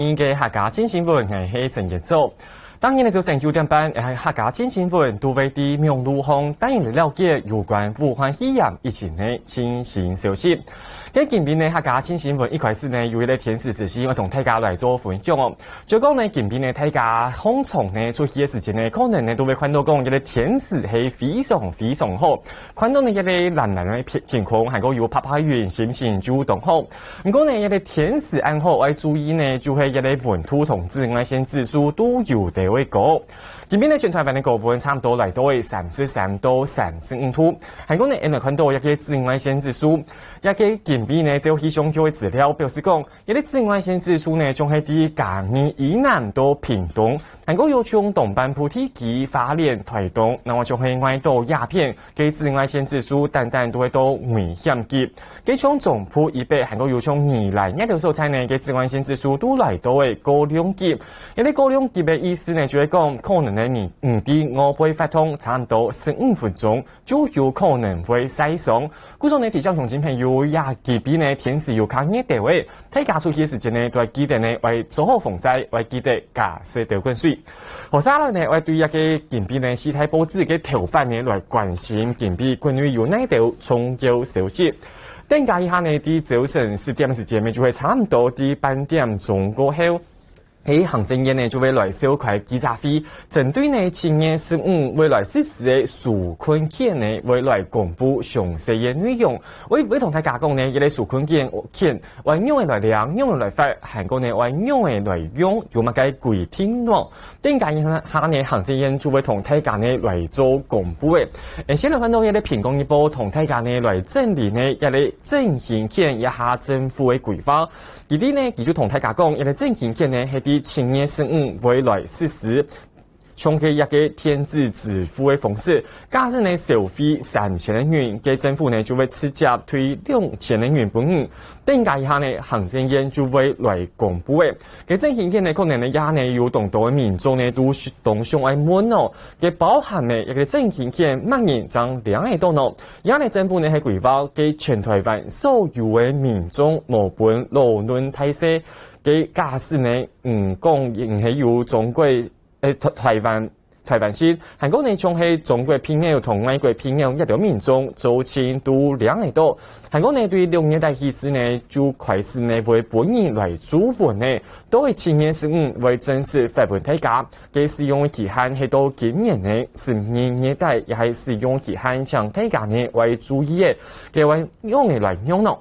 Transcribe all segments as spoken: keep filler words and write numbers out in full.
今日个客家新新聞，𠊎係陳建州。當日个朝晨九點半，客家新新聞都會在網路項帶你了解有關武漢肺炎疫情个最新消息。該今晡日个客家新新聞一開始呢，有一個天時資訊愛同大家來做分享哦。就講呢，今晡日呢，大家䟘床呢，出去个時間呢，可能呢都會看到講，這個天時係非常非常好。看到呢，這個藍藍个天，天空，還過有白白雲，心情就當好。 毋過呢，這個天時恁好，愛注意呢，就係這個溫度同紫外線指數都有兜仔高。今晡日呢，全臺灣个高溫差毋多來到个三十三到三十五度。還過呢，𠊎等看到這個紫外線指數，這個今晡日呢，照氣象局个資料表示講，這個紫外線指數呢，將係在嘉義以南到屏東，還過有像東半部地區、花蓮、臺東，那麼將係愛到這片，該紫外線指數單單都會到危險級。 該像中部以北，還過有像宜蘭這兜所在呢，該紫外線指數都來到个高亮級。這個高亮級个意思呢，就係講，可能呢，你，你在外背活動差毋多十五分鐘，就有可能會曬傷。故所呢，提醒鄉親朋友，這幾日呢，天時有較熱兜仔，大家出去个時間呢，都愛記得呢，愛做好防曬，愛記得加洗手滾水。好，接下來呢，愛對這個今晡日呢，四大報紙个頭版呢，來關心今晡日國內有哪兜重要消息。 等下一下呢，在朝晨十點个時間，就會差毋多在半點鐘過後，該行政院呢就會來召開記者會，針對呢七月十五會來實施个紓困券呢，會來公布詳細个內容。會，會同大家講呢，這個紓困券，券愛仰仔來領，仰仔來發，還過呢愛仰仔來用，有麼个規定無？ 等下一下呢，行政院就會同大家呢來做公布个。誒，先來看到這個蘋果日報同大家呢來整理呢這個振興券這下政府个規劃。佢在呢，佢就同大家講，這個振興券呢係在七月十五會來實施，像係一個電子支付个方式。假使呢消費三千个銀，該政府呢就會直接退兩千个銀分你。等下一下呢，行政院就會來公布个。 該振興券呢，可能呢，這下呢有當多个民眾呢，都當想愛問哦，該包含呢，這個振興券麼人正領得到呢？這下呢，政府呢係規劃，該全臺灣所有个民眾，無分老嫩大細，該假使呢，嗯，講你係有中國，誒，臺，臺灣 臺灣籍，還過呢，像係中國配偶同外國配偶這兜民眾，早前都領得到。還過呢，對六月底起始呢，就開始呢會分人來注文呢，到七月十五會正式發分大家。該使用个期限係到今年个十二月底，這係使用期限，請大家呢愛注意个，該愛仰仔來用呢？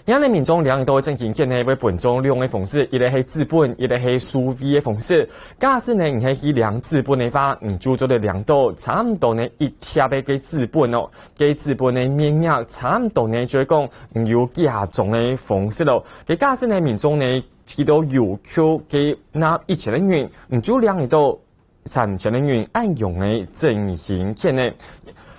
這下呢，民眾領得到个振興券呢，會分做兩個方式，一個係紙本，一個係數位个方式。假使呢，你係去領紙本个話，你就做得領到差毋多呢一疊个該紙本哦。該紙本个面額差毋多呢，就係講你有幾下種个方式咯。該假使呢，民眾呢去到郵局該拿一千个銀，你就領得到 三千个銀恁樣个振興券呢。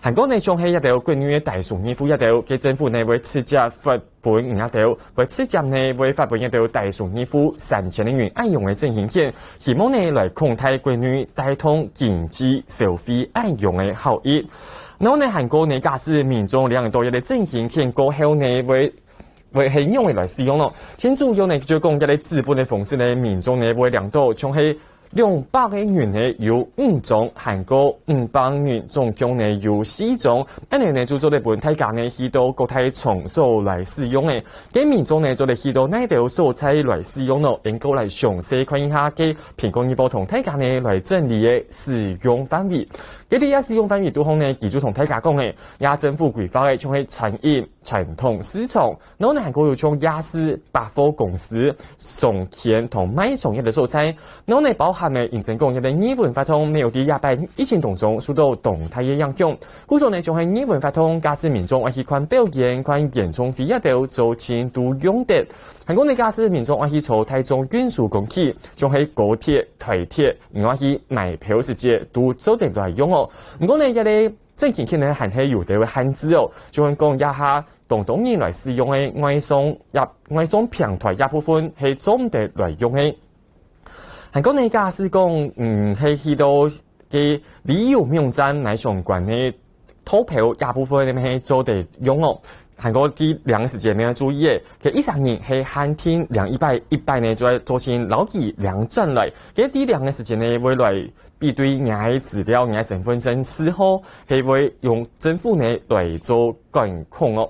還過呢，像係這兜國內个低收入戶這兜，該政府呢會直接發分你這兜，會直接呢會發分這兜低收入戶三千个銀恁樣个振興券，希望呢來擴大國內帶動經濟消費恁樣个效益。然後呢，還過呢，假使民眾領得到這個振興券過後呢，會 會係仰仔來使用咯？先主要呢，就講這個紙本个方式呢，民眾呢會領到像係兩百个銀呢有五張，還過五百銀總共呢有四張，恁樣呢就做得分大家呢去到各大場所來使用个。該民眾呢做得去到哪兜所在來使用咯？𠊎等過來詳細看一下該蘋果日報同大家呢來整理个使用範圍。該這使用範圍肚項呢，佢就同大家講个，這政府規劃个像係餐飲、傳統市場， 然後呢，還過有像夜市、百貨公司、商圈同賣場這兜所在。然後呢，包含呢，認真講，這個藝文活動，無有在這擺疫情當中受到當大个影響。故所呢，像係藝文活動，假使民眾愛去看表演、看演唱會這兜，早前都用得。還過呢，假使民眾愛去坐大眾運輸工具，像係高鐵、臺鐵，你愛去買票時節，都做得來用哦。毋過呢，這個 振興券呢，還係有兜个限制哦。就像講這下當多人來使用个外送，也，外送平臺這部分係做毋得來用个。還過呢，假使講，嗯，係去到該旅遊網站來相關个套票這部分呢，係做得用哦。還過在領个時節乜愛注意个，該一儕人係限定領一擺，一擺呢就愛做成摎佢領轉來。該在領个時節呢，會來比對若个資料、若个身分證字號，係會用政府呢來做管控哦。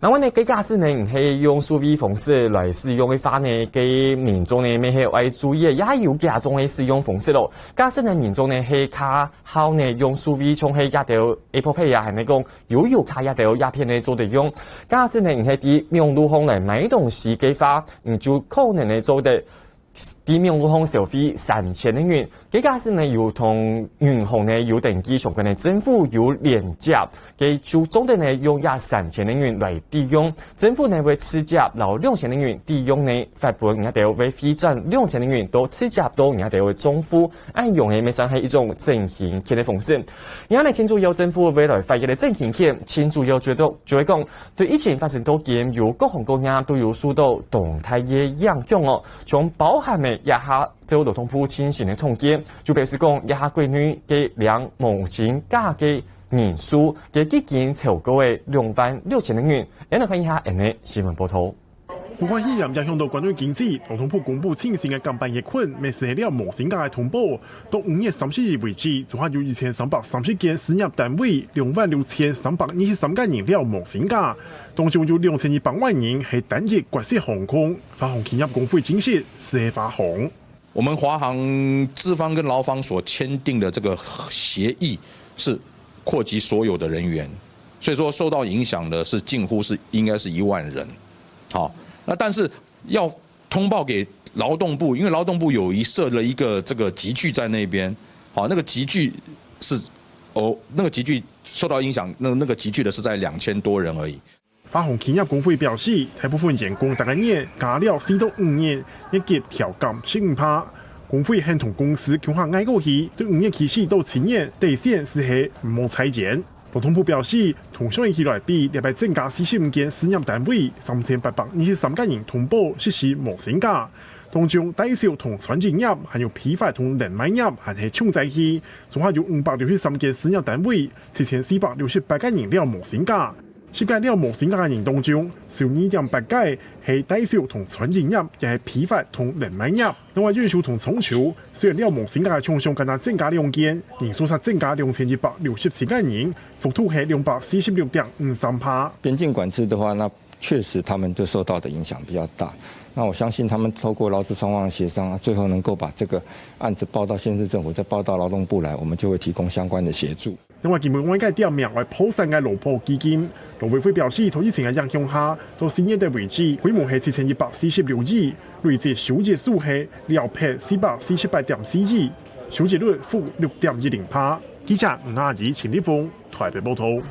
另外呢，該假使呢，你係用數位方式來使用个話呢，該民眾呢，乜係愛注意个，也有幾種个使用方式咯。假使呢，民眾呢係較好呢用數位，像係這兜Apple Pay啊，還係講悠遊卡這兜這片呢做得用。假使呢，你係在網路項來買東西个話，你就可能呢做得在網路項消費三千个銀。該假使呢，有同銀行呢有登記相關个政府有連結，該就做得呢用這三千个銀來抵用。政府呢會直接摎兩千个銀抵用呢，發分你兜會匯轉兩千个銀，都直接到你兜个帳戶。恁樣呢，乜算係一種振興券个方式。然後呢，盡主要政府會來發一個振興券，盡主要就係，就係講，對疫情發生到今，有各行各業都有受到當大个影響哦。像包含个這下照勞動部進行个統計，就表示講，這下國內个領無薪假个人數，个已經超過个兩萬六千个人。𫣆來看一下𫣆个新聞報導。 武漢肺炎影響到國內經濟，勞動部公布最新个減班月勤，乜係領無薪假个通報。到五月三十日為止，總下有一千三百三十間事業單位，兩萬六千三百二十三個人領無薪假，當中有兩千一百萬人係單一國際航空。華航企業工會證實，係華航。我們華航資方跟勞方所簽訂的這個協議是擴及所有的人員，所以說受到影響的是近乎是應該是一萬人。好，那但是要通報給勞動部，因為勞動部有一設了一個這個集聚在那邊，好，那個集聚是，哦，那個集聚受到影響，那，那個集聚的是在兩千多人而已。華航企業工會表示，大部分員工逐個月加了四到五日，月給調減十五趴。工會還同公司共下挨過去，對五月起始到七月底線係係無裁員。勞動部表示，同上一期來比，這擺增加四十五間事業單位，三千八百二十三個人通報實施無薪假。當中，代銷同餐飲業，還有批發同連賣業還係重災區，總下有五百六十三間事業單位，七千四百六十八個人領無薪假。 十個領無薪假个人當中，有二點八個係代銷同餐飲業，也係批發同連賣業。另外，運輸同倉儲，雖然領無薪假个廠商干焦增加兩間，營收煞增加兩千一百六十七個人，幅度係兩百四十六點五三趴。邊境管制的話，那確實他們就受到的影響比較大。那我相信他們透過勞資雙方協商啊，最後能夠把這個案子報到縣市政府，再報到勞動部來，我們就會提供相關的協助。 另外，今晡日个點名愛破產个勞保基金，勞委會表示，在疫情个影響下，到四月底為止，規模係七千一百四十六億，累積收益數係了別四百四十八點四億，收益率負六點一零趴。記者吳雅怡、陳立峰，台北報導。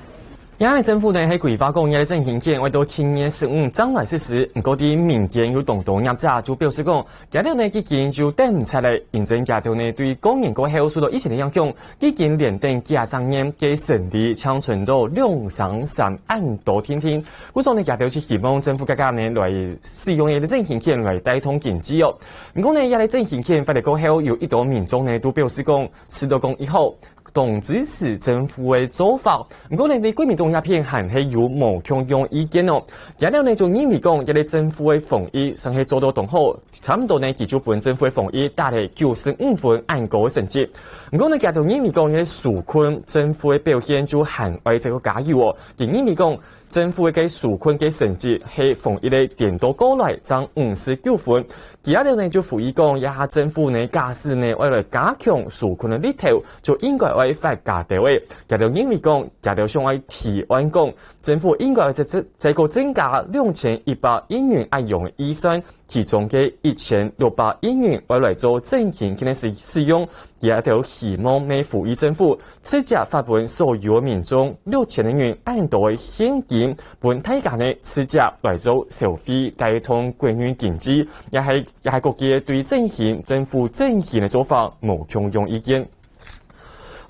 這下政府呢係規劃講，這个振興券會到七月十五正來實施，毋過在民間有當多業者就表示講，這兜呢已經就等毋掣了，因為這兜呢對過年過後受到疫情个影響， 已經連等幾隻月个生理淨伸到兩成三恁多定定。故所呢，佢兜就希望政府加加呢來使用這个振興券來帶動經濟哦。毋過呢，這个振興券發了過後，有一多民眾呢都表示講，試著講以後，當支持政府个做法。毋過呢，對國民黨這片還係有無共樣意見哦。佢兜呢就認為講，這个政府个防疫算係做到當好， 差毋多呢，佢就分政府个防疫打了九十五分恁高个成績。毋過呢，佢兜認為講，這个紓困政府个表現就還愛再過加油哦。佢認為講，政府个紓困个成績係防疫个顛倒過來，正五十九分。佢兜呢就呼籲講，這下政府呢，假使呢愛來加強紓困个力頭，就應該愛發加兜个。佢兜認為講，佢兜想愛提案講，政府應該再再再過增加兩千一百億元恁樣个預算， 其中个一千六百億元愛來做振興个使使用，佢兜希望乜呼籲政府直接發分所有民眾六千个銀恁多个現金，分大家呢直接來做消費，帶動國內經濟，也係也係各界對振興政府振興个做法無共樣意見。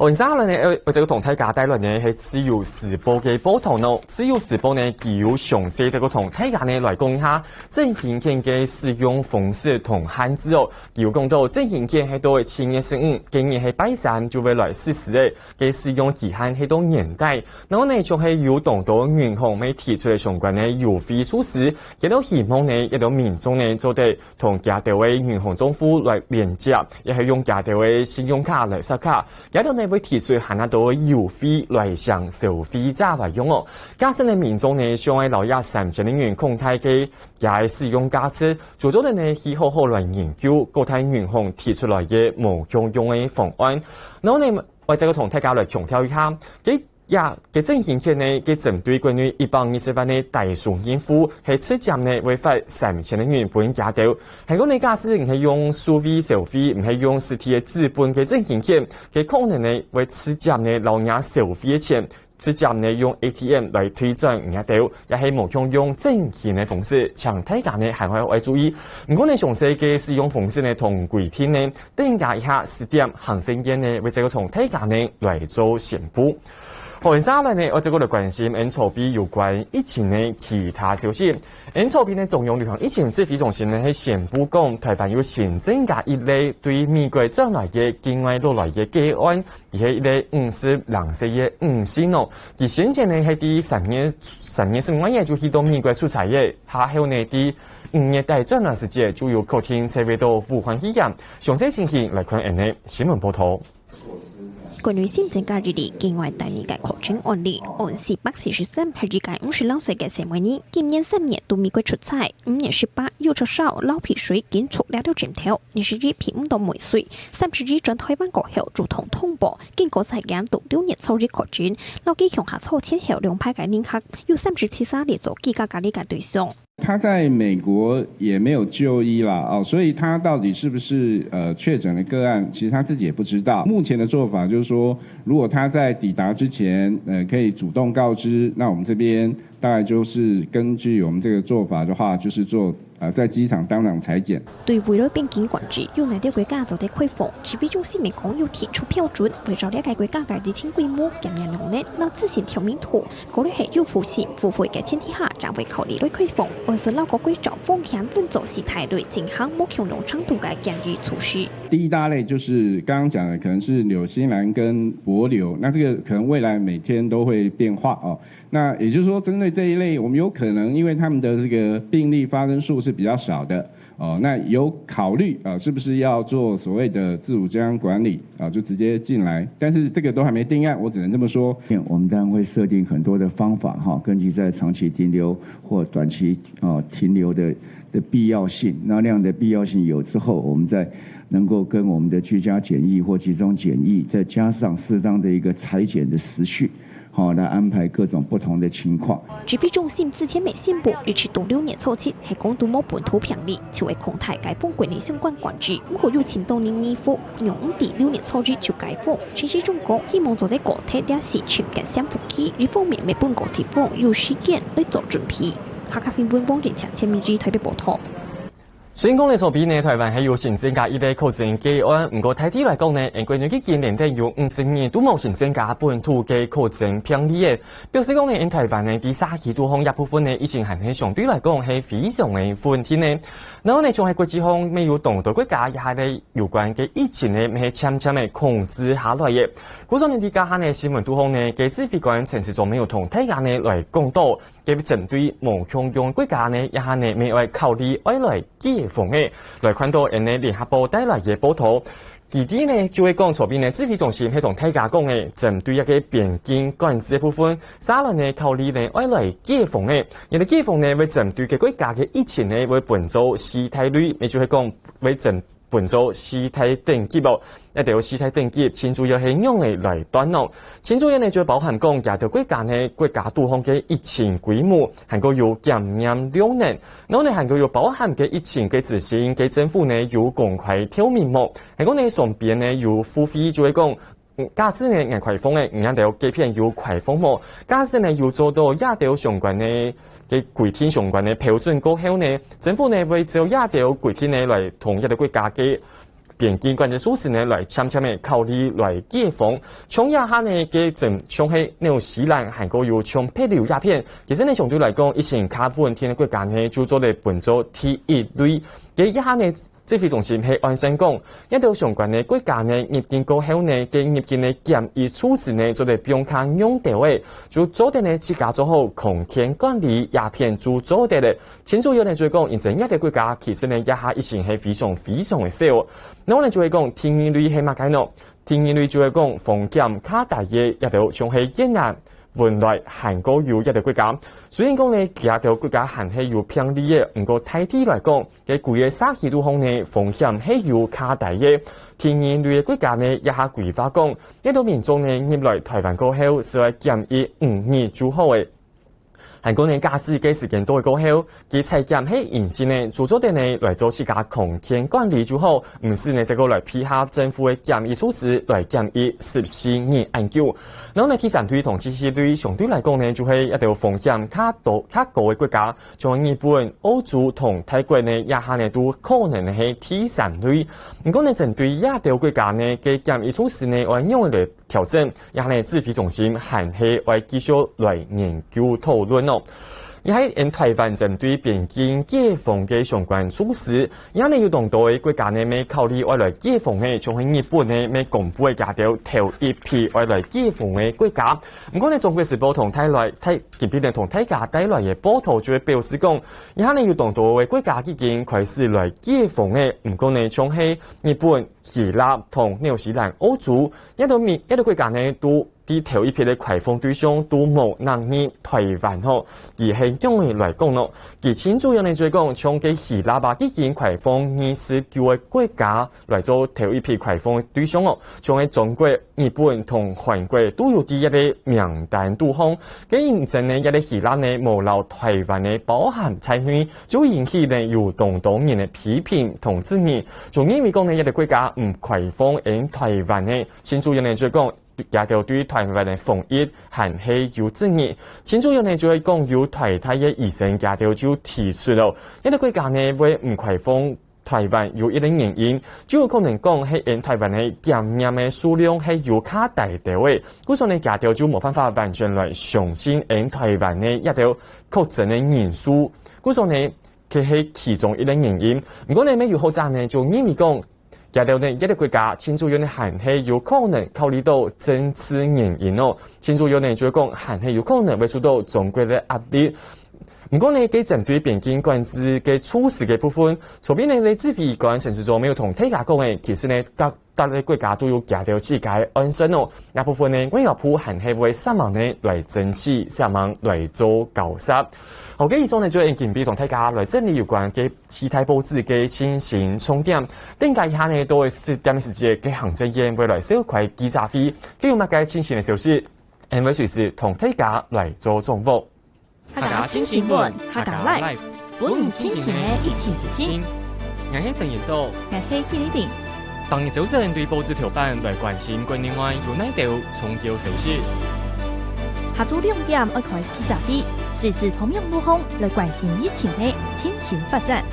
好，接下來呢，愛，愛再同大家帶來呢係自由時報个報導哦。自由時報呢，佢有詳細再同大家呢來講一下振興券个使用方式同限制哦。佢有講到振興券係到七月十五，今日係拜三就會來實施个，个使用期限係到年底。然後呢，就係有當多銀行會提出个相關个優惠措施，佢兜希望呢，佢兜民眾呢做得同佢兜个銀行帳戶來連接，也係用佢兜个信用卡來刷卡。佢兜呢會提出還較多个優惠來向消費者來用哦。假使呢民眾呢想愛留這三千个銀行袋个佢个使用價值，就做得呢去好好來研究各大銀行提出來个無共樣个方案。然後呢，我再同大家來強調一下，个 呀，个振興券呢，个針對關於一百二十萬个低收入戶，係直接呢會發三千个銀分佢兜。還過呢，假使你係用數位消費，毋係用實體个資本个振興券，个可能呢會直接呢摎若消費个錢，直接呢用A T M來退轉佢兜，也係無共樣振興个方式，請大家呢還愛愛注意。毋過呢，詳細个使用方式呢同規定呢，等一下十點行政院呢會再同大家呢來做宣布。 好，接下來呢，愛再過來關心𫣆草埔有關疫情个其他消息。𫣆草埔呢，中央流行疫情指揮中心呢係宣布講，臺灣有新增加一例對美國轉來个境外落來个個案，佢係一例五十零歲个女性哦。佢先前呢係在三月，三月十五日就去到美國出差个，下後呢在五月底轉來時節就有確定測試到武漢肺炎。詳細情形來看𫣆个新聞報導。 國內新增加一例境外帶入个確診案例，案四百四十三係一个五十六歲个細妹仔，今年三月對美國出差，五月十八又出燒、流鼻水，緊出了了症頭，二十一鼻毋到味緒，三十一轉臺灣過後就痛痛啵，經過採檢到六月初一確診，摎佢共下坐前後兩排个人客，有三十七儕列做居家隔離个對象。 他在美國也沒有就醫啦，哦，所以他到底是不是，呃，確診的個案，其實他自己也不知道。目前的做法就是說，如果他在抵達之前，呃，可以主動告知，那我們這邊大概就是根據我們這個做法的話，就是做，呃，在機場當場採檢。對未來邊境管制，有哪兜國家做得開放？指揮中心乜講有提出標準，會照這个國家个疫情規模、檢驗量能，摎資訊透明度， 考慮係有風險、付費个前提下，正會考慮來開放。按順老國規照風險分做四大類進行無共樣程度个檢疫措施。第一大類就是剛剛講的，可能是紐西蘭跟帛琉，那這個可能未來每天都會變化哦。那也就是說，針對這一類，我們有可能因為他們的這個病例發生數是比較少的， 哦，那有考慮，啊，是不是要做所謂的自主健康管理，啊，就直接進來，但是這個都還沒定案，我只能這麼說。我們當然會設定很多的方法，哈，根據在長期停留或短期，啊，停留的，的必要性。那那樣的必要性有之後，我們再能夠跟我們的居家檢疫或集中檢疫，再加上適當的一個採檢的時序， 好，來安排各種不同的情況。指揮中心之前乜宣布，一直到六月初七，係講都無本土病例，就會擴大解封國內相關管制。毋過有盡多人疑惑，仰毋知六月初一就解封？陳時中講，希望做得過忒這時深个潛伏期，一方面乜分各地方有時間來做準備。客家新聞王仁強、陳明志臺北報導。 雖然講𫣆草埔呢，臺灣係有新增加一例確診個案，毋過大體來講呢，𫣆國內已經連等有五十日都無新增加本土个確診病例了。表示講呢，𫣆臺灣呢，在社區肚項這部分呢，疫情還係相對來講係非常个穩定个。然後呢，像係國際上，乜有當多國家也係呢，有關个疫情呢，乜係漸漸个控制下來了。故所呢，在這下呢，新聞肚項呢，个指揮官陳時中乜有同大家呢來講到， 該針對無共樣國家呢，這下呢，乜愛考慮愛來解封个。來看到𫣆个聯合報帶來个報導，佢等呢就會講草埔呢指揮中心係同大家講个，針對這个邊境管制个部分，續來呢考慮呢愛來解封个。因為解封呢會針對个國家个疫情呢會分做四大類，也就係講會針 分做四大等級哦。這兜四大等級，盡主要係仰仔來斷哦？盡主要呢就包含講，這兜國家呢，國家肚項个疫情規模，還過有檢驗量能，然後呢還過有包含个疫情个執行，个政府呢有公開透明無？還過呢雙邊呢有互惠，就係講，嗯，假使呢𫣆開放个，你這兜該片有開放無？假使呢有做到這兜相關个，个規定相關个標準過後呢，政府呢會照這兜規定呢來同這兜國家个邊境管制措施呢，來漸漸个考慮來解封。像這下呢，个正像係紐西蘭，還過有像帛琉這片，其實呢，相對來講，疫情較穩定个國家呢，就做得分做第一類。个這下呢，指揮中心係按算講，這兜相關个國家呢，入境過後呢，个入境个檢疫措施呢，做得放較鬆兜个，就做得呢，自家做好空間管理，這片就做得了。 盡主要呢，就係講，因為這兜國家其實呢，這下疫情係非常非常个少。然後呢，就係講，第二類係麼个呢？第二類就係講，風險較低个這兜，像係越南、汶萊、還過有這兜國家。雖然講呢，這兜國家還係有病例个，毋過大體來講，个規个社區肚項呢，風險係有較低个。第二類个國家呢，這下規劃講，這兜民眾呢，入來臺灣過後，係愛檢疫五日就好个。 還過呢，假使个時間到過後，佢採檢係陰性呢，就做得呢來做自家空間管理就好，毋使呢再過來配合政府个檢疫措施來檢疫十四日恁久。然後呢，第三類同第四類相對來講呢，就係一兜風險較多、較高个國家，像日本、澳洲同泰國呢，這下呢都可能係第三類。毋過呢，針對這兜國家呢，个檢疫措施呢，愛仰般來 調整，這下呢指揮中心還係愛繼續來研究討論哦。這下𫣆臺灣針對邊境解封个相關措施，這下呢有當多个國家呢，乜考慮愛來解封个，像係日本呢，乜公布个這兜頭一批愛來解封个國家。毋過呢，中國時報同帶來，帶，今晡日同大家帶來个報導就係表示講，這下呢有當多个國家已經開始來解封个，毋過呢，像係日本、 希臘同紐西蘭、澳洲，這兜民，這兜國家呢，都在頭一批个開放對象都無納入臺灣吼，佢係仰般來講呢？佢盡主要呢，就係講，像个希臘啊，已經開放二十九个國家來做頭一批開放个對象哦，像係中國、日本同韓國都有在這个名單肚項。 个因為呢，這个希臘呢，無摎臺灣呢包含在內，就引起呢有當多人个批評同質疑，就認為講呢，這个國家毋開放𫣆臺灣呢，盡主要呢就講，這兜對臺灣个防疫還係有質疑。盡主要呢就係講有臺大个醫生這兜就提出了，這个國家呢會毋開放 臺灣有一个原因，就有可能講係𫣆臺灣个檢驗个數量係有較低兜个，故所呢，佢兜就無辦法完全來相信𫣆臺灣个這兜確診个人數，故所呢，佢係其中一个原因。毋過呢，乜有學者呢就認為講，佢兜呢，這个國家盡主要呢還係有可能考慮到政治原因哦，盡主要呢就係講還係有可能會受到中國个壓力。 毋過呢，該針對邊境管制个措施个部分，昨晡日呢，指揮官陳時中乜有同大家講个，其實呢，各，各个國家都有佢兜自家个安全哦。這部分呢，外交部還係會煞猛呢來爭取，煞猛來做交涉。好，該以上呢，就係今晡日同大家來整理有關个四大報紙个最新重點。等一下呢，到十點个時節，該行政院會來召開記者會，該有麼个最新个消息，𫣆會隨時同大家來做掌握。 客家新新聞，客家Live，分你清醒个疫情資訊。𠊎係陳彥祖，𠊎係K麗玲。逐日朝晨對報紙頭版來關心國內外有哪兜重要消息。下晝兩點愛開記者會，隨時透明路項來關心疫情个最新發展。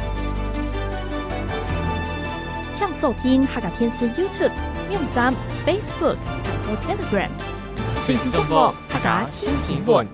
請鎖定客家電視YouTube、網站、Facebook還有Telegram，隨時掌握客家新新聞。